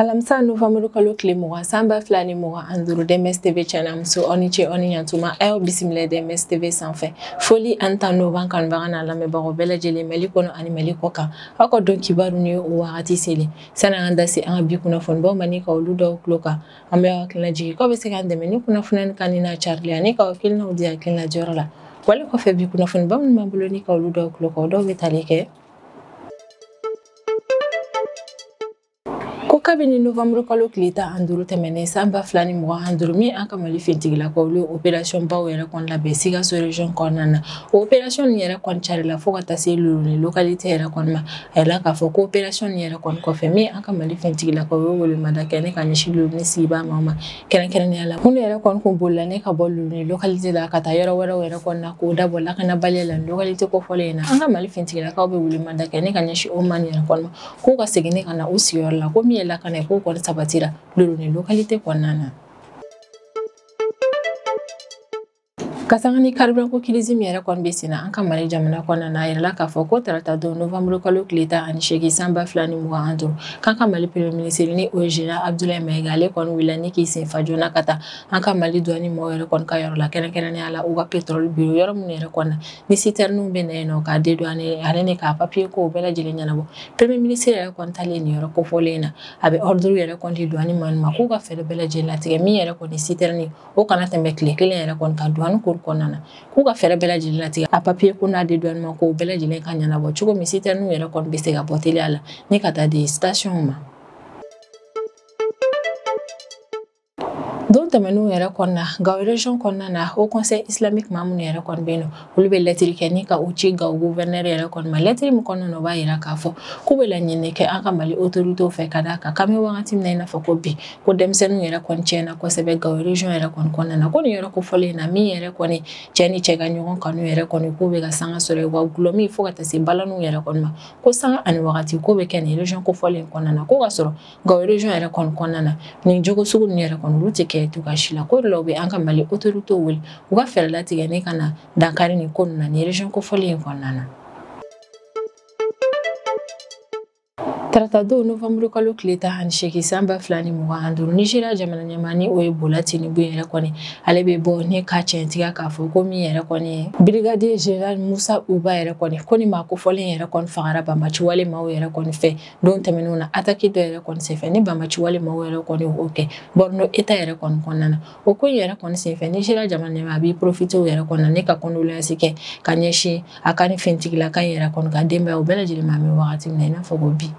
Alamisa novembre kalo tile 20 san 2025 DMS TV chaîne muso aw ni ce aw ni ɲantuma a y'aw bisimila DMS TV sanfɛ foli an ta n'o b'an kanubaga n'a lamɛnbagaw bɛɛ lajɛlen Mali kɔnɔ ani Mali kɔ kan aw ka dɔn kibaru ni o wagati selen sani an da se an ka bi kunnafonibaw ma ni ka olu dɔw tulo kan an bɛ aw hakilina jigin k'aw bɛ se k'an dɛmɛ ni kunnafoniya kan ni n'a carili ani k'aw hakilinaw di hakilina jɔyɔrɔ la wale kɔfɛ bi kunnafoniba minnu b'an bolo ni ka olu dɔw tulo kan o dɔw bɛ tali kɛ ko kabini novembre kalo tile 15 tɛmɛnen san 2025 min an ka Mali finitigilakaw olu ye opération baw yɛrɛ kɔni labɛn Sikaso région kɔnɔna na o opération nin yɛrɛ kɔni carila fo ka taa se Loloni localité yɛrɛ kɔni ma a yirala k'a fɔ ko opération nin yɛrɛ kɔni kɔfɛ min an ka Mali finitigilakaw ye welemada kɛ ne ka ɲɛsin Loloni sigibaa maaw ma kɛrɛnkɛrɛnnenya la minnu yɛrɛ kɔni kun bolila ne ka bɔ Loloni localité la ka taa yɔrɔ wɛrɛw yɛrɛ kɔni na k'o dabɔ lakanabaliya la localité kofɔlen in na an ka Mali finitigilakaw bɛ welemada kɛ ne ka ɲɛsin o maa nin yɛrɛ kɔni ma k'u ka segin ne ka na u sigiyɔrɔ la ko min ye lakana ye k'o kɔni sabatira Loloni localité kɔnɔna na. Ka sanga ni carburant ko crise min yɛrɛ kɔni bɛ sen na an ka Mali jamana kɔnɔna na a yirala k'a fɔ ko tarata don novembre kalo tile 18 san 2025 k'an ka Mali premier ministre ni o ye général Abdoulaye Maïga ale kɔni wulila ni k'i sen fa joona ka taa an ka Mali douane mɔgɔw yɛrɛ kɔni ka yɔrɔ la kɛrɛnkɛrɛnnenya la u ka pétrole bureau yɔrɔ minnu yɛrɛ kɔni na ni citernew bɛ na yen nɔ k'a dédouaner ale ni k'a papier ko bɛɛ lajɛlen ɲɛnabɔ premier ministre yɛrɛ kɔni taalen nin yɔrɔ kofɔlen na a bɛ ordre yɛrɛ kɔni di douane ma k'u ka fɛɛrɛ bɛɛ lajɛlen latigɛ min yɛrɛ kɔni citerne o kana tɛmɛ tile kelen yɛrɛ kɔni kan douane cour kɔnɔna na k'u ka fɛɛrɛ bɛɛ lajɛlen latigɛ a papier ko n'a dédouanement ko bɛɛ lajɛlen ka ɲɛnabɔ cogo min citerne yɛrɛ kɔni bɛ se ka bɔ teliya la ni ka taa di station ma. Don tɛmɛnenw yɛrɛ kɔnɔna na Gao région kɔnɔna na Haut Conseil islamique maa minnu yɛrɛ kɔni bɛ yen nɔ olu bɛ lɛtiri kɛ ni ka o ci Gao gouverneur yɛrɛ kɔni ma lɛtiri min kɔnɔna na o b'a yira k'a fɔ k'u bɛ laɲini kɛ an ka Mali autorités fɛ ka d'a kan k'an bɛ wagati min na i n'a fɔ ko bi ko denmisɛnninw yɛrɛ kɔni tiɲɛna kosɛbɛ Gao région yɛrɛ kɔni kɔnɔna na ko nin yɔrɔ kofɔlen in na min yɛrɛ kɔni cɛ ni cɛ ka ɲɔgɔn kanu yɛrɛ kɔni k'u bɛ ka sanga sɔrɔ wa gulɔmin fo ka taa se balaniw yɛrɛ kɔni ma ko sanga ani wagati k'o bɛ kɛ nin région kofɔlen in kɔnɔna na ko ka sɔrɔ Gao région yɛrɛ kɔni kɔnɔna na nin jogo sugu ninnu yɛrɛ kɔni olu tɛ kɛ cogoya si la ko de la u bɛ an ka Mali autorités wele u ka fɛɛrɛ latigɛ ne ka na dankari nin ko ninnu na nin région kofɔlen in kɔnɔna na. Tarata don novembre kalo tile 18 san 2025 Nigeria jamana ɲɛmaa ni o ye Bola Tinubu yɛrɛ kɔni ale bɛ bɔ ni ka tiɲɛtigiya k'a fɔ ko min yɛrɛ kɔni ye brigadier général Musa Uba yɛrɛ kɔni ko ni maa kofɔlen yɛrɛ kɔni fagara banbaanciwale maaw yɛrɛ kɔni fɛ don tɛmɛnenw na attaque dɔ yɛrɛ kɔni senfɛ ni banbaanciwale maaw yɛrɛ kɔni o kɛ Borno État yɛrɛ kɔni kɔnɔna na o ko in yɛrɛ kɔni senfɛ Nigeria jamana ɲɛmaa a b'i profiter o yɛrɛ kɔni na ne ka condoléance kɛ ka ɲɛsin a ka ni finitigilaka in yɛrɛ kɔni ka denbaya o bɛɛ lajɛlen ma an bɛ wagati min na i n'a fɔ ko bi.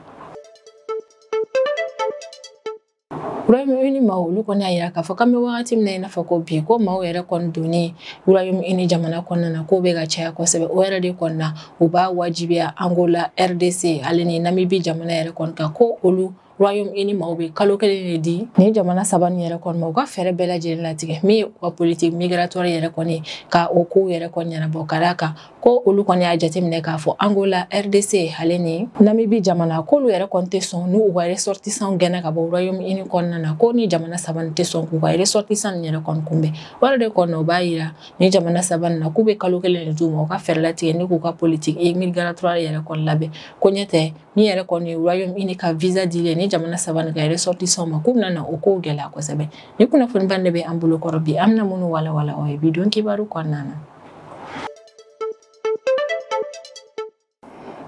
Royaume-Uni maaw olu kɔni y'a yira k'a fɔ k'an bɛ wagati min na i n'a fɔ ko bi ko maaw yɛrɛ kɔni donnen Royaume-Uni jamana kɔnɔna na k'o bɛ ka caya kosɛbɛ o yɛrɛ de kɔni na u b'a wajibiya Angola RDC ale ni Namibie jamana yɛrɛ kɔni kan ko olu Royaume-Uni maaw bɛ kalo kelen de di nin jamana saba nin yɛrɛ kɔni ma u ka fɛɛrɛ bɛɛ lajɛlen latigɛ min ye u ka politique migratoire yɛrɛ kɔni ka o kow yɛrɛ kɔni ɲɛnabɔ ka d'a kan ko olu kɔni y'a jateminɛ k'a fɔ Angola RDC ale ni Namibie jamana k'olu yɛrɛ kɔni tɛ sɔn n'u ka ressortissants gɛnna ka bɔ Royaume-Uni kɔnɔna na ko ni jamana saba nin tɛ sɔn k'u ka ressortissants nin yɛrɛ kɔni kunbɛn o yɛrɛ de kɔni o b'a yira ni jamana saba nin na k'u bɛ kalo kelen de d'u ma u ka fɛɛrɛ latigɛ ni k'u ka politique migratoire yɛrɛ kɔni labɛn ko ɲɛ tɛ min yɛrɛ kɔni ye Royaume-Uni ka visa dilen ni jamana saba nin ka ressortissants ma k'u bɛna na o kow gɛlɛya kosɛbɛ ni kunnafoniba de bɛ an bolo kɔrɔ bi an bɛna minnu walawala aw ye bi don kibaru kɔnɔna na.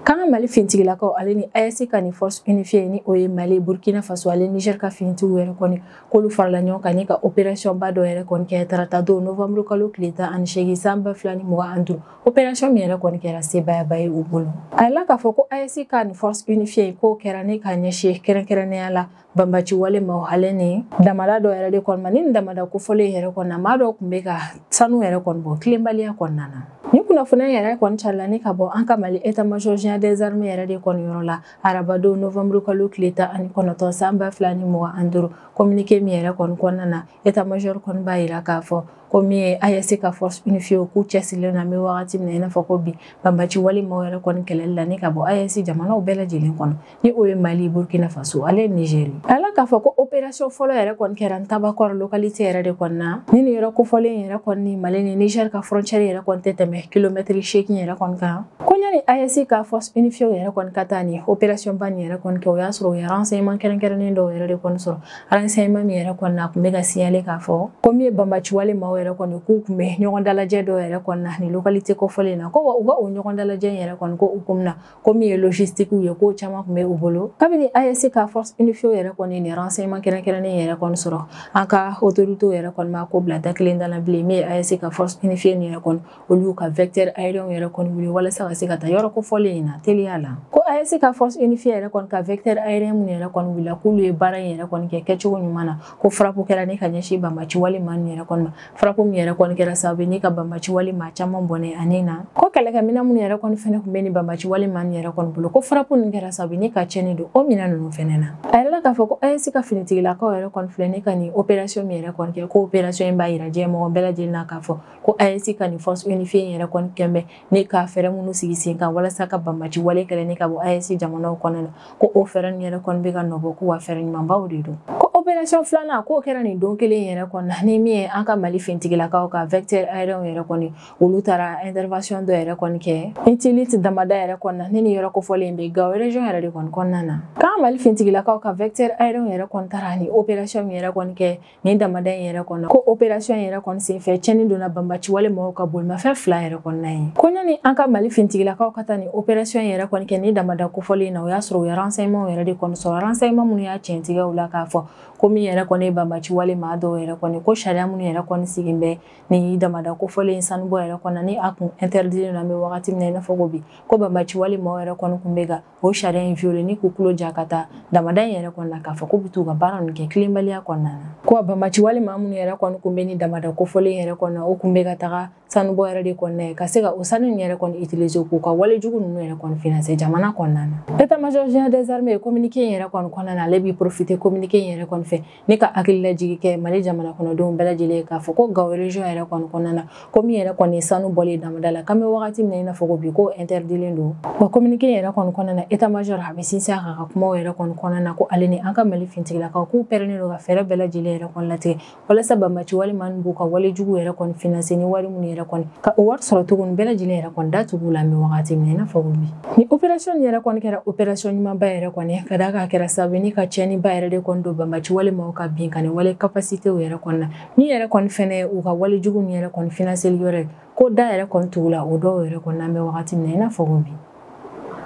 K'an ka Mali finitigilakaw ale ni AES ka ni force unifiée ni o ye Mali Burkina Faso ale Niger ka finitigiw yɛrɛ kɔni k'olu farala ɲɔgɔn kan ni ka opération ba dɔ yɛrɛ kɔni kɛ tarata don novembre kalo tile 18 san 2025 opération min yɛrɛ kɔni kɛra sebaayaba ye u bolo. A yirala k'a fɔ ko AES ka ni force unifiée k'o kɛra ne ka ɲɛsin kɛrɛnkɛrɛnnenya la banbaci wale maaw ale ni damada dɔ yɛrɛ de kɔni ma ni damada kofɔlen yɛrɛ kɔni na maa dɔw tun bɛ ka sanu yɛrɛ kɔni bɔ tilenbaliya kɔnɔna na. Ni kunnafoniya yɛrɛ kɔni carila ni ka bɔ an ka Mali état-major général des armées yɛrɛ de kɔni yɔrɔ la arabadon novembre kalo tile 19 san 2025 communiqué min yɛrɛ kɔni kɔnɔna na état-major kɔni b'a yira k'a fɔ ko min ye AES ka force unifiée k'u cɛsirilen na an bɛ wagati min na i n'a fɔ ko bi banbaci wale maaw yɛrɛ kɔni kɛlɛli la ni ka bɔ AES jamanaw bɛɛ lajɛlen kɔnɔ ni o ye Mali, Burkina Faso ale Niger. Ala k'a fɔ ko opération fɔlɔ yɛrɛ kɔni kɛra Ntabakɔrɔ localité yɛrɛ de kɔni na ni nin yɔrɔ kofɔlen yɛrɛ kɔni Mali ni Niger ka frontière yɛrɛ kɔni tɛ tɛmɛ kilomɛtiri 8 yɛrɛ kɔni kan. Ko ɲani AES ka force unifiée yɛrɛ kɔni ka taa ni opération ba nin yɛrɛ kɔni kɛ, o y'a sɔrɔ u ye renseignement kɛrɛnkɛrɛnnen dɔw yɛrɛ de kɔni sɔrɔ. Renseignement min yɛrɛ kɔni na a tun bɛ ka signaler k'a fɔ ko min ye banbaci wale maaw yɛrɛ kɔni k'u tun bɛ ɲɔgɔn dalajɛ dɔw yɛrɛ kɔni na ni localité kofɔlen na, ko wa u ka o ɲɔgɔn dalajɛ in yɛrɛ kɔni ko hukumu na ko min ye logistique ye k'o caman tun bɛ u bolo. Kabini AES ka force unifiée yɛrɛ kɔni ni renseignement kɛrɛnkɛrɛnnen yɛrɛ kɔni sɔrɔ, an ka autorité yɛrɛ kɔni ma ko bila da kelen da la bilen. Min ye AES ka force unifiée nin yɛrɛ kɔni, olu ka vecteur aérien yɛrɛ kɔni wuli walasa ka se ka taa yɔrɔ kofɔlen in na teliya la. Ko AES ka force unifiée yɛrɛ kɔni ka vecteur aérien minnu yɛrɛ kɔni wulila, k'olu ye baara in yɛrɛ kɔni kɛ kɛcogo ɲuman na, ko frappe kɛra ni ka ɲɛsin banbaci wale maa ninnu yɛrɛ kɔni ma, frappe min yɛrɛ kɔni kɛra sababu ye ni ka banbaci wale maa caman bɔnɛ ani na. Ko kɛlɛkɛminɛn minnu yɛrɛ kɔni fɛnɛ tun bɛ ni banbaci wale maa ninnu yɛrɛ kɔni bolo, ko frappe ninnu kɛra sababu ye ni ka tiɲɛni don o minɛn ninnu fɛnɛ na. A yɛrɛ la k'a fɔ ko AES ka finitigilakaw yɛrɛ kɔni filɛ ni ka nin opération min yɛrɛ kɔni kɛ, ko opération in b'a yira diɲɛ mɔgɔ bɛɛ lajɛlen na k'a fɔ ko AES ka nin force unifiée in yɛrɛ kɔni kɛn bɛ ni ka fɛɛrɛ minnu sigi sen kan walasa ka banbaci wale kɛlɛ ni ka bɔ AES jamanaw kɔnɔ la, ko o fɛɛrɛ ninnu yɛrɛ kɔni bɛ ka nɔbɔ, ko wa fɛɛrɛ ɲumanbaw de don. Ko opération filanan k'o kɛra nin don kelen yɛrɛ kɔni na, ni min ye an ka Mali finitigilakaw ka vecteur aérien yɛrɛ kɔni, olu taara intervention dɔ yɛrɛ kɔni kɛ Intilite damada yɛrɛ kɔni na ni nin yɔrɔ kofɔlen bɛ Gao région yɛrɛ de kɔni kɔnɔna na. K'an Mali finitigilakaw ka vecteur aérien yɛrɛ kɔni taara ni opération min yɛrɛ kɔni kɛ nin damada in yɛrɛ kɔnɔ, ko opération yɛrɛ kɔni senfɛ tiɲɛni donna banbaci wale mɔgɔw ka bolimafɛn 2 yɛrɛ kɔnɔna ye. Ko ɲani an ka Mali finitigilakaw ka taa ni opération yɛrɛ kɔni kɛ nin damada kofɔlen na, o y'a sɔrɔ u ye renseignement yɛrɛ de kɔni sɔrɔ, renseignement minnu y'a tiɲɛtigiw la k'a fɔ ko min yɛrɛ kɔni ye banbaci wale maa dɔw yɛrɛ kɔni, ko sariya minnu yɛrɛ kɔni sigin bɛ nin damada kofɔlen sanubɔ yɛrɛ kɔni ni a kun interdit na an bɛ wagati min na i n'a fɔ ko bi, ko banbaci wale maaw yɛrɛ kɔni kun bɛ ka o sariya in violer ni k'u tulo ja ka taa damada in yɛrɛ kɔni na k'a fɔ k'u bɛ t'u ka baara ninnu kɛ tilenbaliya kɔnɔna na. Ko banbaci wale maa minnu yɛrɛ kɔni kun bɛ ni damada kofɔlen yɛrɛ kɔni na, o kun bɛ ka taga sanubɔ yɛrɛ de kɔnɔna ye ka se ka o sanu in yɛrɛ kɔni utiliser k'u ka wale jugu ninnu yɛrɛ kɔni financer jamana kɔnɔna na. État-major général des armées communiqué in yɛrɛ kɔni kɔnɔna na, ale b'i profiter communiqué in yɛrɛ kɔni fɛ ni ka hakililajigi kɛ Mali jamana kɔnɔdenw bɛɛ lajɛlen k'a fɔ ko Gao région yɛrɛ kɔni kɔnɔna na, ko min yɛrɛ kɔni ye sanu bɔlen damada la, k'an bɛ wagati min na i n'a fɔ ko bi, ko interdilen don. Wa communiqué in yɛrɛ kɔni kɔnɔna na, état-major a bɛ sinsin a kan ka kumaw yɛrɛ kɔni kɔnɔna na ko ale ni an ka Mali finitigilakaw k'u pɛrɛnnen don ka fɛɛrɛ bɛɛ lajɛlen yɛrɛ kɔni latigɛ walasa banbaci wale maa ninnu b'u ka wale jugu yɛrɛ kɔni financer ni wari minnu yɛrɛ kɔni ka o wari sɔrɔ cogo ni bɛɛ lajɛlen yɛrɛ kɔni datugu la an bɛ wagati min na i n'a fɔ ko bi. Ni opération yɛrɛ kɔni kɛra opération ɲumanba yɛrɛ kɔni ka d'a kan a kɛra sababu ye ni ka tiɲɛniba yɛrɛ de kɔni don banbaci wale maaw ka binkanni wale capacité yɛrɛ kɔni na, min yɛrɛ kɔni fɛnɛ u ka wale jugu nin yɛrɛ kɔni financer yɔrɔ ye, ko da yɛrɛ kɔni tugu la o dɔw yɛrɛ kɔni an bɛ wagati min na i n'a fɔ ko bi.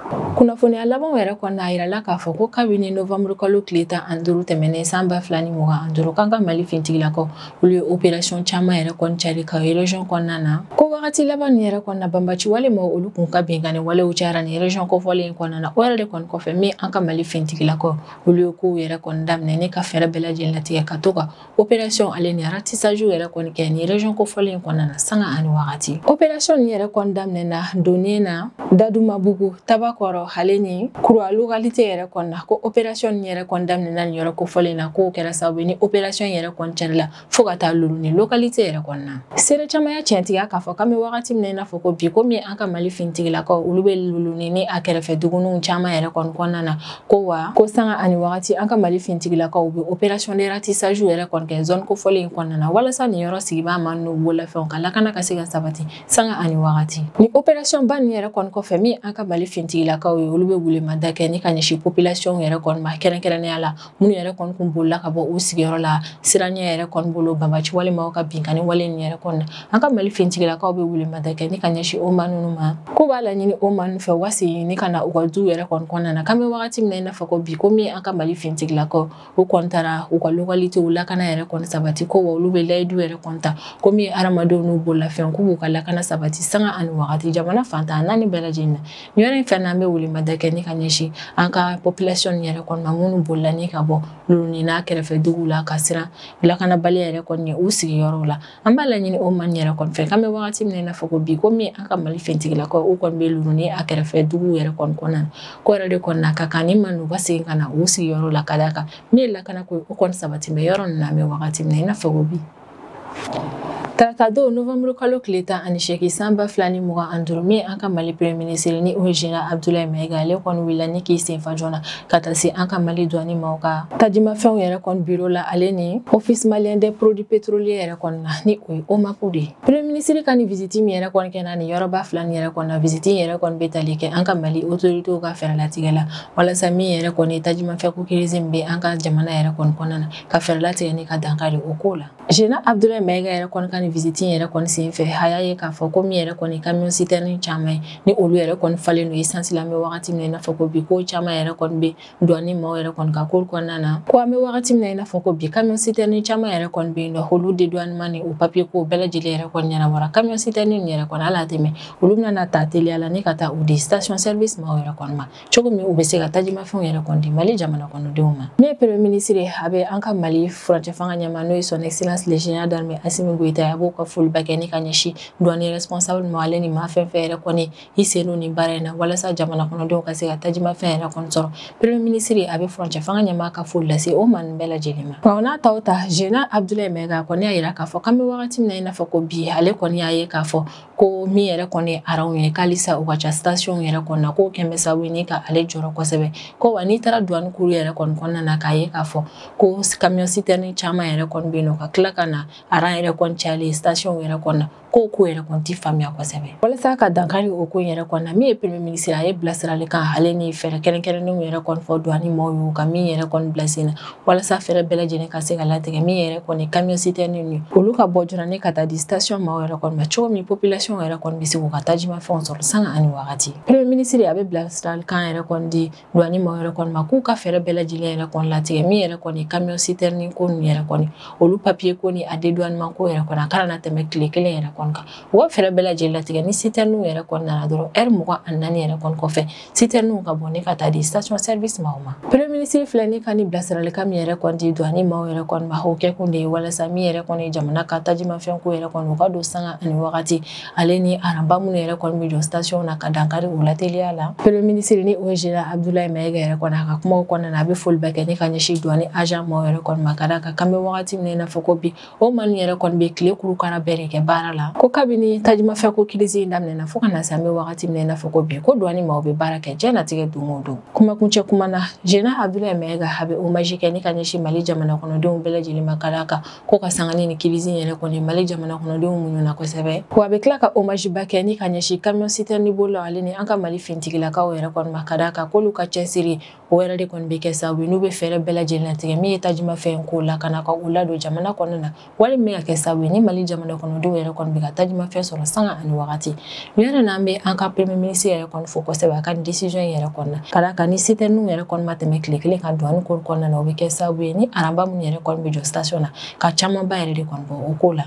Kunnafoniya labanw yɛrɛ kɔni a yirala k'a fɔ ko kabini novembre kalo tile 15 tɛmɛnen san 2025, k'an ka Mali finitigilakaw olu ye opération caman yɛrɛ kɔni cari ka région kɔnɔna na. Ko wagati laban nin yɛrɛ kɔni na, banbaci wale maaw olu kun ka binkanni walew cayara nin région kofɔlen in kɔnɔna na. O yɛrɛ de kɔni kɔfɛ min an ka Mali finitigilakaw olu ye kow yɛrɛ kɔni daminɛ ni ka fɛɛrɛ bɛɛ lajɛlen latigɛ ka to ka opération ale ni ratissage yɛrɛ kɔni kɛ nin région kofɔlen in kɔnɔna na sanga ani wagati. Opération nin yɛrɛ kɔni daminɛna donnen na Dadumabugu, Tabakɔrɔ ale ni Kura localité yɛrɛ kɔni na. Ko opération nin yɛrɛ kɔni daminɛna nin yɔrɔ kofɔlen na, k'o kɛra sababu ye ni opération yɛrɛ kɔni carila fo ka taa Luluni localité yɛrɛ kɔni na. Seere caman y'a tiɲɛtigiya k'a fɔ k'an bɛ wagati min na i n'a fɔ ko bi, komi an ka Mali finitigilakaw olu bɛ Luluni ni a kɛrɛfɛ duguninw caman yɛrɛ kɔni kɔnɔna na, ko wa ko sanga ani wagati an ka Mali finitigilakaw bɛ opération de ratissage yɛrɛ kɔni kɛ zone kofɔlen in kɔnɔna na walasa nin yɔrɔ sigibaa maa ninnu bololafɛnw ka lakana ka se ka sabati sanga ani wagati. Ni opération ba nin yɛrɛ kɔni kɔfɛ, min an ka Mali finitigilakaw ye olu bɛ welemada kɛ ni ka ɲɛsin population yɛrɛ kɔni ma, kɛrɛnkɛrɛnnenya la minnu yɛrɛ kɔni kun bolila ka bɔ u sigiyɔrɔ la siranɲɛ yɛrɛ kɔni bolo banbaci wale maaw ka binkanni wale nin yɛrɛ kɔni na. An ka Mali finitigilakaw bɛ welemada kɛ ni ka ɲɛsin o maa ninnu ma, ko b'a laɲini o maa ninnu fɛ u ka segin ni ka na u ka du yɛrɛ kɔni kɔnɔna na. K'an bɛ wagati min na i n'a fɔ ko bi, komi an ka Mali finitigilakaw u kɔni taara u ka localité lakana yɛrɛ kɔni sabati, ko wa olu bɛ layidu yɛrɛ kɔni ta komi hadamadenw n'u bololafɛnw k'u b'u ka lakana sabati sanga ani wagati jamana fantan naani bɛɛ lajɛlen na. Nin yɔrɔ in fɛn na, an bɛ welemada kɛ ni ka ɲɛsin an ka population yɛrɛ kɔni ma minnu bolila ni ka bɔ Luluni n'a kɛrɛfɛ duguw la ka siran lakanabaliya yɛrɛ kɔni ye u sigiyɔrɔw la. An b'a laɲini o maa yɛrɛ kɔni fɛ k'an bɛ wagati min na i n'a fɔ ko bi, komi an ka Mali finitigilakaw u kɔni bɛ Luluni a kɛrɛfɛ duguw yɛrɛ kɔni kɔnɔna na, ko yɛrɛ de kɔni na ka kan ni maa ninnu ka segin ka na u sigiyɔrɔ la ka d'a kan min ye lakana ko ye o kɔni sabati bɛ yɔrɔ ninnu na an bɛ wagati min na i n'a fɔ ko bi. Tarata don novembre kalo tile 18 san 2025, min an ka Mali premier ministre ni o ye Général Abdoulaye Maïga, ale kɔni wulila ni k'i senfa joona ka taa se an ka Mali douane maaw ka tajimafɛnw yɛrɛ kɔni bureau la, ale ni Office malien des produits pétroliers yɛrɛ kɔni na, ni o ye OMAP de ye. Premier ministre ka nin visite min yɛrɛ kɔni kɛ na nin yɔrɔba fila nin yɛrɛ kɔni na, visite in yɛrɛ kɔni bɛ tali kɛ an ka Mali autorités ka fɛɛrɛ latigɛ la, walasa min yɛrɛ kɔni ye tajimafɛn ko crise min bɛ an ka jamana yɛrɛ kɔni kɔnɔna na, ka fɛɛrɛ latigɛ ni ka dankari o ko la. Général Abdoulaye Maïga yɛrɛ kɔni ka nin visite in yɛrɛ kɔni senfɛ, a y'a ye k'a fɔ ko min yɛrɛ kɔni camion citerne caman ye, ni olu yɛrɛ kɔni falen don essence la, an bɛ wagati min na i n'a fɔ ko bi, ko caman yɛrɛ kɔni bɛ douane maaw yɛrɛ kɔni ka ko kɔnɔna na. Ko an bɛ wagati min na i n'a fɔ ko bi, camion citerne caman yɛrɛ kɔni bɛ yen nɔ, olu dédouanement ni o papier ko bɛɛ lajɛlen yɛrɛ kɔni ɲɛnabɔra. Camion citerne nin yɛrɛ kɔni, hali a tɛmɛ, olu bɛna ta teliya la ni ka taa u di station service maaw yɛrɛ kɔni ma, cogo min u bɛ se ka tajimafɛnw yɛrɛ kɔni di Mali jamana kɔnɔdenw ma. Min ye premier ministre ye, a bɛ an ka Mali furancɛ fanga ɲɛmaa, n'o ye son excellence le général d'armée Assimi Goïta, a b'o ka foliba kɛ ni ka ɲɛsin douane responsable ma, ale ni maa fɛn fɛn yɛrɛ kɔni i sen don nin baara in na, walasa jamana kɔnɔdenw ka se ka tajimafɛn yɛrɛ kɔni sɔrɔ. Premier ministre a bɛ furancɛ fanga ɲɛmaa ka foli lase o maa ninnu bɛɛ lajɛlen ma. Nka o n'a taw ta, Général Abdoulaye Maïga kɔni y'a yira k'a fɔ k'an bɛ wagati min na i n'a fɔ ko bi, ale kɔni y'a ye k'a fɔ ko min yɛrɛ kɔni ye aranw ye, k'alisa u ka ca station yɛrɛ kɔni na, k'o kɛn bɛ sababu ye ni ka ale jɔrɔ kosɛbɛ. Ko wa n'i taara douane kuru yɛrɛ kɔni kɔnɔna na, k'a ye k'a fɔ ko camion citerne caman yɛrɛ kɔni bɛ yen nɔ, ka tila ka na aran yɛrɛ kɔni cayalen station yɛrɛ kɔni na, ko ko yɛrɛ kɔni ti faamuya kosɛbɛ. Walasa ka dankari o ko in yɛrɛ kɔni na, min ye premier ministre, a ye bilasirali kan ale ni fɛɛrɛ kɛrɛnkɛrɛnnenw yɛrɛ kɔni fɔ douane maaw ye, ka min yɛrɛ kɔni bila sen na, walasa fɛɛrɛ bɛɛ lajɛlen ka se ka latigɛ, min yɛrɛ kɔni camion citerne ninnu olu ka bɔ joona ni ka taa di station maaw yɛrɛ kɔni ma, cogo min population yɛrɛ kɔni bɛ se k'u ka tajimafɛnw sɔrɔ sanga ani wagati. Premier ministre a bɛ bilasirali kan yɛrɛ kɔni di douane maaw yɛrɛ kɔni ma, k'u ka fɛɛrɛ bɛɛ lajɛlen yɛrɛ kɔni latigɛ, min yɛrɛ kɔni camion citerne ko ninnu yɛrɛ kɔni, olu papier ko ni a dédouanement ko yɛrɛ kɔni, a kana na tɛmɛ tile kelen yɛrɛ kɔni kan. U ka fɛɛrɛ bɛɛ lajɛlen latigɛ, ni citerne yɛrɛ kɔni nana dɔrɔn, heure 24 yɛrɛ kɔni kɔfɛ, citerne ka bɔ ni ka taa di station service maaw ma. Premier ministre filɛ ni ka ni bilasiralikan min yɛrɛ kɔni di douane maaw yɛrɛ kɔni ma, o kɛ kun de ye walasa min yɛrɛ kɔni jamana ka tajimafɛn ko yɛrɛ kɔni, u ka don sanga ani wagati, ale ni aranba minnu yɛrɛ kɔni bɛ jɔ station na, ka dankari o la teliya la. Premier ministre ni o ye Général Abdoulaye Maïga yɛrɛ kɔni, a ka kumaw kɔnɔna na, a bɛ foliba kɛ ni ka ɲɛsin douane agent maaw yɛrɛ kɔni ma, ka d'a kan k'an bɛ wagati min na i n'a fɔ ko bi, o maa ninnu yɛrɛ kɔni bɛ tile kurukara bɛɛ de kɛ baara la. Ko kabini tajimafɛn ko crise in daminɛna fo ka na se an bɛ wagati min na i n'a fɔ ko bi, ko douane maaw bɛ baara kɛ diɲɛlatigɛ don o don. Kumakuncɛ kuma na, Général Abdoulaye Maïga a bɛ hommage kɛ ni ka ɲɛsin Mali jamana kɔnɔdenw bɛɛ lajɛlen ma, ka d'a kan ko ka sanga ni crise in yɛrɛ kɔni Mali jamana kɔnɔdenw muɲuna kosɛbɛ. Wa a bɛ tila ka hommage ba kɛ ni ka ɲɛsin camion citerne bolilaw, ale ni an ka Mali finitigilakaw yɛrɛ kɔni ma, ka d'a kan k'olu ka cɛsiri o yɛrɛ de kɔni bɛ kɛ sababu ye n'u bɛ fɛɛrɛ bɛɛ lajɛlen latigɛ min ye tajimafɛn ko la ka na ka u ladon jamana kɔnɔna na, wali min bɛ ka kɛ sababu ye ni Mali jamana kɔnɔdenw yɛrɛ kɔni bɛ ka tajimafɛn sɔrɔ sanga ani wagati. Nin yɛrɛ n'an bɛ an ka premier ministre yɛrɛ kɔni fo kosɛbɛ a ka nin décision in yɛrɛ kɔni na, ka d'a kan ni citerne yɛrɛ kɔni ma tɛmɛ tile kelen kan douane ko kɔnɔna na, o bɛ kɛ sababu ye ni aranba minnu yɛrɛ kɔni bɛ jɔ station na, ka camanba yɛrɛ de kɔni bɔ o ko la.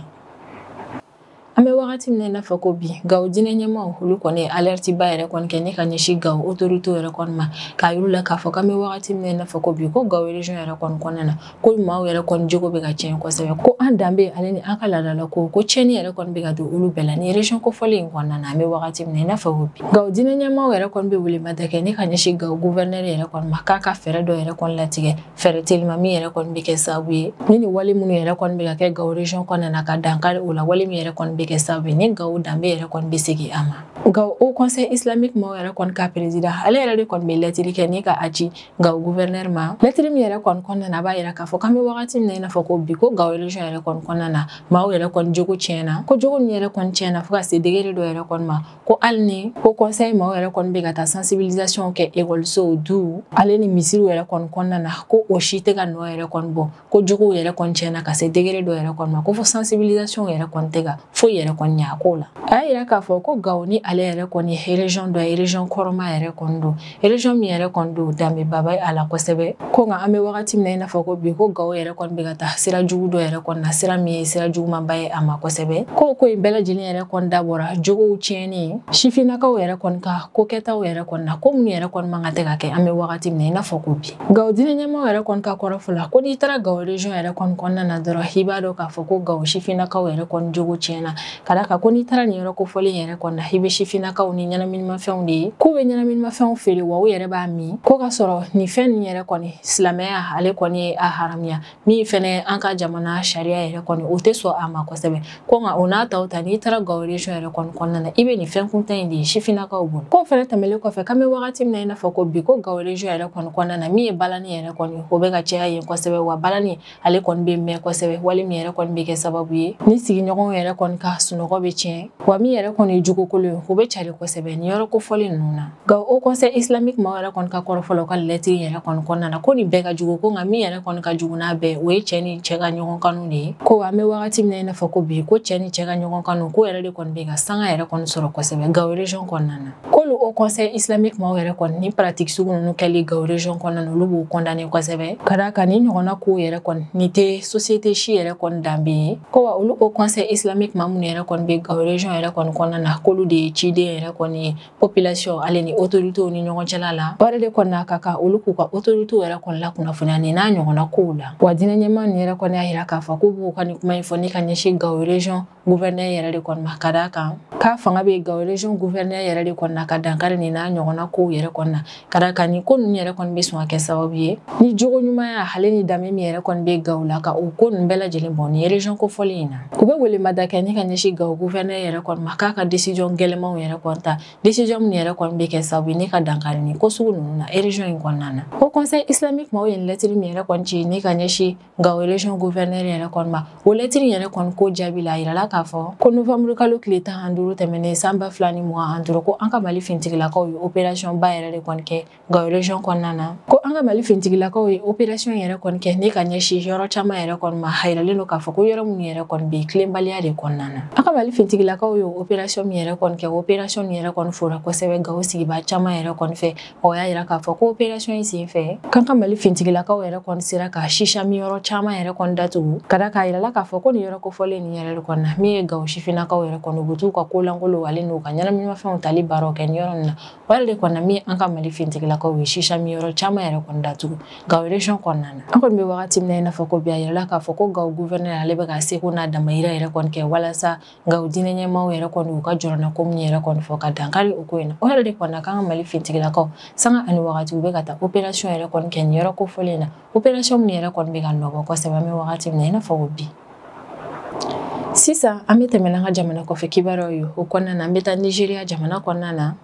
An bɛ wagati min na i n'a fɔ ko bi, Gawo diinɛ ɲɛmaaw olu kɔni ye alerte ba yɛrɛ kɔni kɛ ni ka ɲɛsin Gawo autorité yɛrɛ kɔni ma, k'a yir'u la k'a fɔ k'an bɛ wagati min na i n'a fɔ ko bi, ko Gawo région yɛrɛ kɔni kɔnɔna na, ko maaw yɛrɛ kɔni jogo bɛ ka tiɲɛ kosɛbɛ, ko an danbe ale ni an ka laadala ko tiɲɛni yɛrɛ kɔni bɛ ka don olu bɛɛ la ni région kofɔlen in kɔnɔna na, an bɛ wagati min na i n'a fɔ ko bi. Gawo diinɛ ɲɛmaaw yɛrɛ kɔni bɛ welemada kɛ ni ka ɲɛsin Gawo gouverneur yɛrɛ kɔni ma, k'a ka fɛɛrɛ dɔ yɛrɛ kɔni latigɛ, fɛɛrɛ telima min yɛrɛ kɔni bɛ kɛ sababu ye ni wale minnu yɛrɛ kɔni bɛ ka kɛ Gawo région kɔnɔna na, ka dankari o la, wale min yɛrɛ kɔni bɛ kɛ sababu ye ni Gawo danbe yɛrɛ kɔni bɛ segin a ma. Gawo Haut Conseil islamique maaw yɛrɛ kɔni ka président, ale yɛrɛ de kɔni bɛ lɛtiri kɛ ni ka a ci Gawo gouverneur ma. Lɛtiri min yɛrɛ kɔni kɔnɔna na, a b'a yira k'a fɔ k'an bɛ wagati min na i n'a fɔ ko bi, ko Gawo région yɛrɛ kɔni kɔnɔna na, maaw yɛrɛ kɔni jogo tiɲɛna, ko jogo min yɛrɛ kɔni tiɲɛna fo ka se degré dɔ yɛrɛ kɔni ma, ko hali ni ko conseil maaw yɛrɛ kɔni bɛ ka taa sensibilisation kɛ ekɔlisow, duw ale ni misiriw yɛrɛ kɔni kɔnɔna na, ko o si tɛ ka nɔ yɛrɛ kɔni bɔ, ko jogow yɛrɛ kɔni tiɲɛna ka se degré dɔ yɛrɛ kɔni ma, ko fo sensibilisation yɛrɛ kɔni tɛ ka foyi yɛrɛ kɔni ɲɛ a ko la. A y'a yira k'a fɔ ko Gawo ni ale yɛrɛ kɔni ye région dɔ ye, région kɔrɔma yɛrɛ kɔni don, région min yɛrɛ kɔni don danbebaba ye a la kosɛbɛ. Ko nka an bɛ wagati min na i n'a fɔ ko bi, ko Gawo yɛrɛ kɔni bɛ ka taa sira jugu dɔ yɛrɛ kɔni na, sira min ye sira jugumanba ye a ma kosɛbɛ. Ko in bɛɛ lajɛlen yɛrɛ kɔni dabɔra jogow tiɲɛni, sifinnakaw yɛrɛ kɔni ka ko kɛtaw yɛrɛ kɔni na, ko minnu yɛrɛ kɔni man kan tɛ ka kɛ an bɛ wagati min na i n'a fɔ ko bi. Gawo diinɛ ɲɛmaaw yɛrɛ kɔni ka kɔrɔfɔ la, ko n'i taara Gawo région yɛrɛ kɔni kɔnɔna na dɔrɔn, i b'a dɔn k'a fɔ ko Gawo sifinnakaw yɛrɛ kɔni jogo tiɲɛna. Ka d'a kan ko n'i taara nin yɔrɔ kofɔlen yɛrɛ kɔni na, i bɛ sifinnakaw ni ɲɛnaminimafɛnw de ye, k'u bɛ ɲɛnaminimafɛnw feere wa u yɛrɛ b'a min, ko ka sɔrɔ nin fɛn nin yɛrɛ kɔni silamɛya ale kɔni ye a haramuya, min fɛnɛ an ka jamana sariya yɛrɛ kɔni o tɛ sɔn a ma kosɛbɛ. Ko nka o n'a taw ta, n'i taara Gao région yɛrɛ kɔni kɔnɔna na, i bɛ nin fɛn kuntan in de ye sifinnakaw bolo. K'o fɛnɛ tɛmɛlen kɔfɛ, k'an bɛ wagati min na i n'a fɔ ko bi, ko Gao région yɛrɛ kɔni kɔnɔna na, min ye balani yɛrɛ kɔni o bɛ ka caya yen kosɛbɛ, wa balani ale kɔni bɛ mɛn kosɛbɛ, wali min yɛrɛ kɔni bɛ kɛ sababu ye ni sigiɲɔgɔnw yɛrɛ kɔni ka sunɔgɔ bɛ tiɲɛ, wa min yɛrɛ kɔni ye jugukolo ye o bɛ cari kosɛbɛ nin yɔrɔ kofɔlen ninnu na. Gao Haut Conseil islamique maaw yɛrɛ kɔni ka kɔrɔfɔ la u ka lɛtiri yɛrɛ kɔni kɔnɔna na, ko nin bɛɛ ka jugu, ko nka min yɛrɛ kɔni ka jugu n'a bɛɛ o ye cɛ ni cɛ ka ɲɔgɔn kanu de ye. Ko an bɛ wagati min na i n'a fɔ ko bi, ko cɛ ni cɛ ka ɲɔgɔn kanu ko yɛrɛ de kɔni bɛ ka sanga yɛrɛ kɔni sɔrɔ kosɛbɛ Gao région kɔnɔna na. K'olu Haut Conseil islamique maaw yɛrɛ kɔni ni pratique sugu ninnu kɛli Gao région kɔnɔna na, olu b'u condamner kosɛbɛ, ka d'a kan ni ɲɔgɔnna kow yɛrɛ kɔni nin tɛ société si yɛrɛ kɔni danbe ye. Ko wa olu Haut Conseil islamique maa minnu yɛrɛ kɔni bɛ Gao région yɛrɛ kɔni kɔnɔna na, k'olu de ye ciden yɛrɛ kɔni ye population ale ni autorités ni ɲɔgɔn cɛla la. O yɛrɛ de kɔni n'a ka kan olu k'u ka autorités yɛrɛ kɔni lakunnafoniya nin n'a ɲɔgɔnna kow la. Wa diinɛ ɲɛmaa ninnu yɛrɛ kɔni y'a jira k'a fɔ k'u b'u ka nin kuma in fɔ ni ka ɲɛsin Gao région gouverneur yɛrɛ de kɔni ma, ka d'a kan k'a fanga bɛ Gao région gouverneur yɛrɛ de kɔni na ka dankari nin n'a ɲɔgɔnna kow yɛrɛ kɔni na, ka d'a kan nin ko ninnu yɛrɛ kɔni bɛ sɔn ka kɛ sababu ye ni jogo ɲumanya ale ni danbe min yɛrɛ kɔni bɛ Gao la, ka o ko ninnu bɛɛ lajɛlen bɔn nin région kofɔlen in na. U bɛ welemada kɛ ni ka ɲɛsin Gao gouverneur yɛrɛ kɔni ma, k'a ka décision gɛlɛnmanw yɛrɛ kɔni ta, décision minnu yɛrɛ kɔni bɛ kɛ sababu ye ni ka dankari nin ko sugu ninnu na région in kɔnɔna na. Haut Conseil islamique maaw ye nin lɛtiri min yɛrɛ kɔni ci ni ka ɲɛsin Gao région gouverneur yɛrɛ kɔni ma, o lɛtiri yɛrɛ kɔni ko jaabi la, a yirala k'a fɔ ko novembre kalo tile 15 tɛmɛnen san 2025, ko an ka Mali fintigilakaw ye opération ba yɛrɛ de kɔni kɛ Gao région kɔnɔna na. Ko an ka Mali fintigilakaw ye opération yɛrɛ kɔni kɛ ni ka ɲɛsin yɔrɔ caman yɛrɛ kɔni ma, a yiralen don k'a fɔ ko yɔrɔ minnu yɛrɛ kɔni bɛ tilenbaliya de kɔnɔna na. An ka Mali fintigilakaw ye opération min yɛrɛ kɔni kɛ, opération nin yɛrɛ kɔni fora kosɛbɛ Gao sigibaa caman yɛrɛ kɔni fɛ. O y'a yira k'a fɔ ko opération in senfɛ, k'an ka Mali fintigilakaw yɛrɛ kɔni sera ka sisa min yɔrɔ caman yɛrɛ kɔni datugu, ka d'a kan a yirala k'a fɔ ko nin yɔrɔ kofɔlen nin yɛrɛ de kɔni na, min ye Gao sifinnakaw yɛrɛ kɔni u bɛ t'u ka kolankolonw ale n'u ka ɲɛnaminimafɛnw tali baaraw kɛ nin yɔrɔ nin na. O yɛrɛ de kɔni na, min an ka Mali fintigilakaw ye sisa min yɔrɔ caman yɛrɛ kɔni datugu Gao région kɔnɔna na. An kɔni bɛ wagati min na i n'a fɔ ko bi, a yirala k'a fɔ ko Gao gouverneur ale bɛ ka seko n'a damayira yɛrɛ kɔni kɛ walasa Gao diinɛ ɲɛmaaw yɛrɛ kɔni u ka jɔrɔna ko min yɛrɛ kɔni fɔ ka dankari o ko in na. O yɛrɛ de kɔni na, k'an ka Mali fintigilakaw sanga ani wagati u bɛ ka taa opération yɛrɛ kɔni kɛ nin yɔrɔ kofɔlen in na, opération min yɛrɛ kɔni bɛ ka nɔbɔ kosɛbɛ an bɛ wagati min na i n'a fɔ ko bi. Sisan an bɛ tɛmɛ n'an ka jamana kɔfɛ kibaruyaw ye. O kɔnɔna na, an bɛ taa Nigéria jamana kɔnɔna na.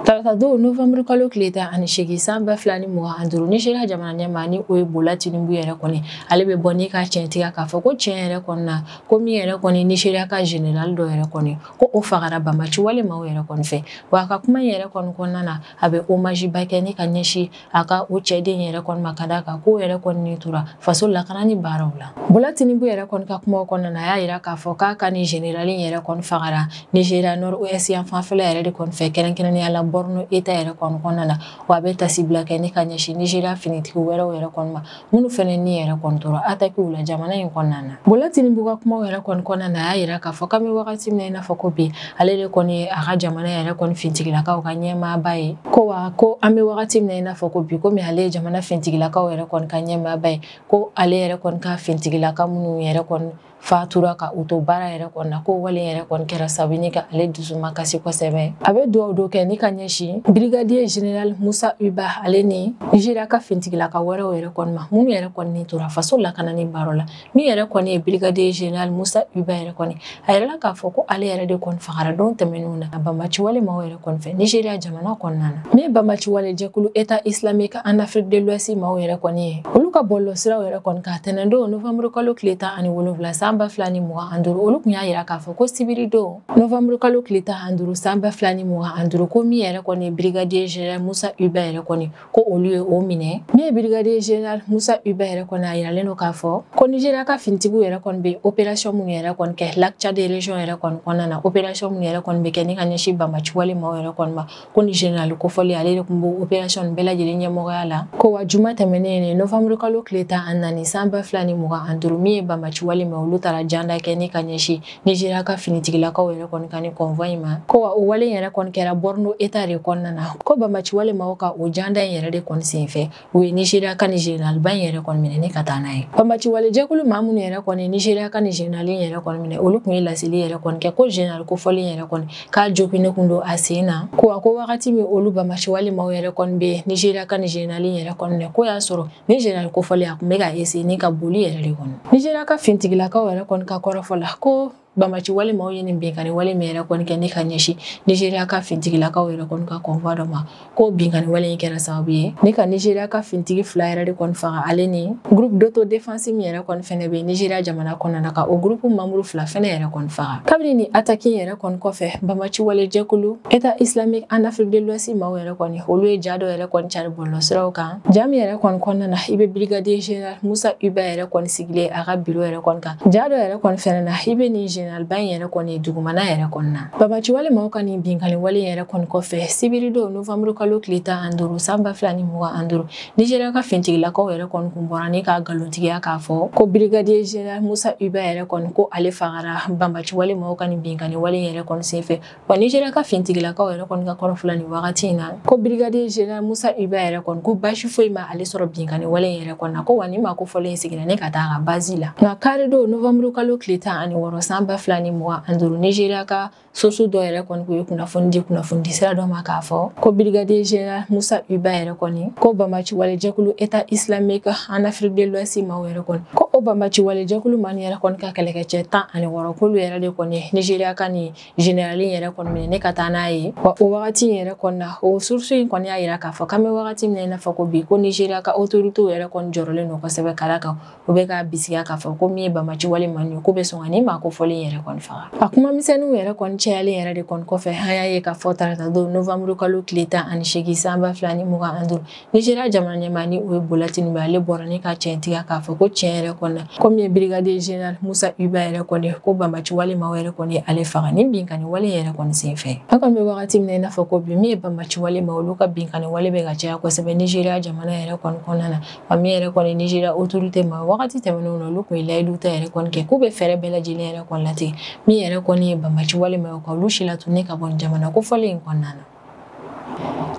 Tarata don novembre kalo tile 18 san 2025, Nigéria jamana ɲɛmaa ni o ye Bola Tinubu yɛrɛ kɔni, ale bɛ bɔ ni ka tiɲɛ tigɛ k'a fɔ ko tiɲɛ yɛrɛ kɔni na, ko min yɛrɛ kɔni Nigéria ka général dɔ yɛrɛ kɔni ko o fagara banbaci wale maaw yɛrɛ kɔni fɛ. Wa a ka kuma in yɛrɛ kɔni kɔnɔna na, a bɛ hommage ba kɛ ni ka ɲɛsin a ka o cɛden yɛrɛ kɔni ma, ka d'a kan k'o yɛrɛ kɔni ni tora faso lakanani baaraw la. Bola Tinubu yɛrɛ kɔni ka kumaw kɔnɔna na, a y'a yira k'a fɔ k'a ka ni général in yɛrɛ kɔni fagara Nigéria nord-ouest yan fanfɛla yɛrɛ de kɔni fɛ, kɛrɛnkɛrɛnnenya la Borno État yɛrɛ kɔni kɔnɔna na. Wa a bɛ tasibila kɛ ni ka ɲɛsin Nigéria finitigi wɛrɛw yɛrɛ kɔni ma, minnu fɛnɛ ni yɛrɛ kɔni tora attaque la jamana in kɔnɔna na. Bola Tinubu ka kumaw yɛrɛ kɔni kɔnɔna na, a y'a yira k'a fɔ k'an bɛ wagati min na i n'a fɔ ko bi, ale de kɔni ye a ka jamana yɛrɛ kɔni fintigilakaw ka ɲɛmaaba ye. Ko wa ko an bɛ wagati min na i n'a fɔ ko bi, komi ale ye jamana fintigilakaw yɛrɛ kɔni ka ɲɛmaaba ye, ko ale yɛrɛ kɔni ka fintigilaka minnu yɛrɛ kɔni fatura ka u to baara yɛrɛ kɔni na, ko wale yɛrɛ kɔni kɛra sababu ni ka ale dusu makasi kosɛbɛ. A bɛ dugawu dɔ kɛ ni ka ɲɛsin brigadier général Musa Uba ale ni Nigéria ka fintigilaka wɛrɛw yɛrɛ kɔni ma, minnu yɛrɛ kɔni ni tora faso lakanani baara la. Min yɛrɛ kɔni ye brigadier général Musa Uba yɛrɛ kɔni, a yɛrɛ la k'a fɔ ko ale yɛrɛ de kɔni fagara don tɛmɛnenw na banbaci wale maaw yɛrɛ kɔni fɛ Nigéria jamana kɔnɔna na. Min ye banbaci wale jɛkulu État islamique en Afrique de l'Ouest maaw yɛrɛ kɔni ye, olu ka bɔlɔlɔsiraw yɛrɛ kɔni kan tɛnɛndon novembre kalo tile 17 san 2025, olu tun y'a yira k'a fɔ ko sibiri don novembre kalo tile 15 san 2025, ko min yɛrɛ kɔni brigadier général Musa Uba yɛrɛ kɔni, ko olu ye o minɛ. Min ye brigadier général Musa Uba yɛrɛ kɔni, a yiralen don k'a fɔ ko Nigéria ka finitigiw yɛrɛ kɔni bɛ opération minnu yɛrɛ kɔni kɛ Lac Tchad région yɛrɛ kɔni kɔnɔna na, opération minnu yɛrɛ kɔni bɛ kɛ ni ka ɲɛsin banbaci wale maaw yɛrɛ kɔni ma, ko ni général kofɔlen ale de tun b'o opération bɛɛ lajɛlen ɲɛmɔgɔya la. Ko wa juma tɛmɛnen novembre kalo tile 14 san 2025, min ye banbaci wale ma olu taara janda kɛ ni ka ɲɛsin Nigéria ka finitigilakaw yɛrɛ kɔni ka ni convoi in ma. Ko wa o wale yɛrɛ kɔni kɛra Borno État de kɔnɔna na. Ko banbaanci wale maaw ka o janda in yɛrɛ de kɔni senfɛ u ye Nigéria ka ni général ba in yɛrɛ kɔni minɛ ni ka taa n'a ye. Banbaanci wale jɛkulu maa minnu yɛrɛ kɔni Nigéria ka ni général in yɛrɛ kɔni minɛ, olu kun ye laseli yɛrɛ kɔni kɛ ko général kofɔlen yɛrɛ kɔni k'a joginnen kun don a sen na. Ko a ko wagati min olu banbaanci wale maaw yɛrɛ kɔni bɛ Nigéria ka ni général in yɛrɛ kɔni minɛ, ko y'a sɔrɔ ni général kofɔlen a kun bɛ ka essayer ni ka boli yɛrɛ de kɔnɔ. Nigéria ka finitigilakaw yɛrɛ kɔni ka kɔrɔfɔ la ko banbaanci wale maaw ye nin binkanni wale min yɛrɛ kɔni kɛ ni ka ɲɛsin Nigéria ka finitigilakaw yɛrɛ kɔni ka convoi dɔ ma, ko binkanni wale in kɛra sababu ye ni ka Nigéria ka finitigi 2 yɛrɛ de kɔni faga, ale ni groupe d'autodéfense min yɛrɛ kɔni fɛnɛ bɛ Nigéria jamana kɔnɔna na ka o groupe membre 2 fɛnɛ yɛrɛ kɔni faga. Kabini ni attaque in yɛrɛ kɔni kɔfɛ, banbaanci wale jɛkulu État islamique en Afrique de l'Ouest maaw yɛrɛ kɔni olu ye ja dɔ yɛrɛ kɔni cari bɔlɔlɔsiraw kan. Ja min yɛrɛ kɔni kɔnɔna na, i bɛ brigadier général Musa Uba yɛrɛ kɔni sigilen a ka bureau yɛrɛ kɔni kan. Ja dɔ yɛrɛ kɔni fɛnɛ na, i bɛ nin général ba in yɛrɛ kɔni dugumana yɛrɛ kɔni na. Banbaanci wale maaw ka nin binkanni wale yɛrɛ kɔni kɔfɛ, sibiri don novembre kalo tile 15 san 2025, Nigéria ka finitigilakaw yɛrɛ kɔni kun bɔra ni ka nkalontigiya k'a fɔ ko brigadier général Musa Uba yɛrɛ kɔni ko ale fagara banbaanci wale maaw ka nin binkanni wale yɛrɛ kɔni senfɛ. Wa Nigéria ka finitigilakaw yɛrɛ kɔni ka kɔrɔfɔ la nin wagati in na, ko brigadier général Musa Uba yɛrɛ kɔni ko baasi foyi ma ale sɔrɔ binkanni wale yɛrɛ kɔni na, ko wa ni maa ko fɔlen seginna ne ka taa a ka base la. Nka kari don novembre kalo tile 16 san 2025, Nigéria ka source dɔ yɛrɛ kɔni kun ye kunnafoni di kunnafoni sira dɔ ma k'a fɔ ko brigadier général Musa Uba yɛrɛ kɔni ko banbaanci wale jɛkulu État islamique en Afrique de l'Ouest maaw yɛrɛ kɔni ko o banbaanci wale jɛkulu maa yɛrɛ kɔni ka kɛlɛkɛcɛ 16 k'olu yɛrɛ de kɔni Nigéria ka ni général in yɛrɛ kɔni minɛ ne ka taa n'a ye. Wa o wagati in yɛrɛ kɔni na, o source in kɔni y'a yira k'a fɔ k'an bɛ wagati min na i n'a fɔ ko bi, ko Nigéria ka autorité yɛrɛ kɔni jɔrɔlen don kosɛbɛ ka d'a kan u bɛ k'a bisigiya k'a fɔ ko min ye banbaanci wale maa ye k'u bɛ sɔn ka nin maa kofɔlen yɛrɛ kɔni faga. A kuma misɛnninw yɛrɛ kɔni cayalen yɛrɛ de kɔni kɔfɛ, an y'a ye k'a fɔ tarata don novembre kalo tile 18 san 2025, Nigéria jamana ɲɛmaa ni o ye Bola Tinubu, ale bɔra ni ka tiɲɛtigiya k'a fɔ ko tiɲɛ yɛrɛ kɔni na, ko min ye brigadier général Musa Uba yɛrɛ kɔni ko banbaanci wale maaw yɛrɛ kɔni ale faga ni binkanni wale yɛrɛ kɔni senfɛ. An kɔni bɛ wagati min na i n'a fɔ ko bi, min ye banbaanci wale maaw olu ka binkanni wale bɛ ka caya kosɛbɛ Nigéria jamana yɛrɛ kɔni kɔnɔna na. Wa min yɛrɛ kɔni Nigéria autorité ma wagati tɛmɛnenw na, olu kun ye layidu ta yɛrɛ kɔni kɛ k'u bɛ fɛɛrɛ bɛɛ lajɛlen yɛrɛ kɔni latigɛ min yɛrɛ kɔni ye banbaanci wale maaw ka olu si latunu ka bɔ jamana kofɔlen in kɔnɔna na.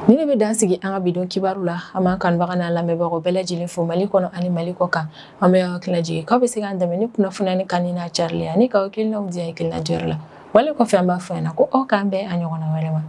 Ni ne bɛ dan sigi an ka bi don kibaru la, an b'an kanubaga n'an lamɛnbagaw bɛɛ lajɛlen fo Mali kɔnɔ ani Mali kɔ kan. An bɛ aw hakili lajigin k'aw bɛ se k'an dɛmɛ ni kunnafoniya ni kanni n'a carili ye ani k'aw hakilinaw di hakilina jɔyɔrɔ la. Wale kɔfɛ an b'a fɔ ɲɛna ko aw k'an bɛn a ɲɔgɔnna wɛrɛ ma.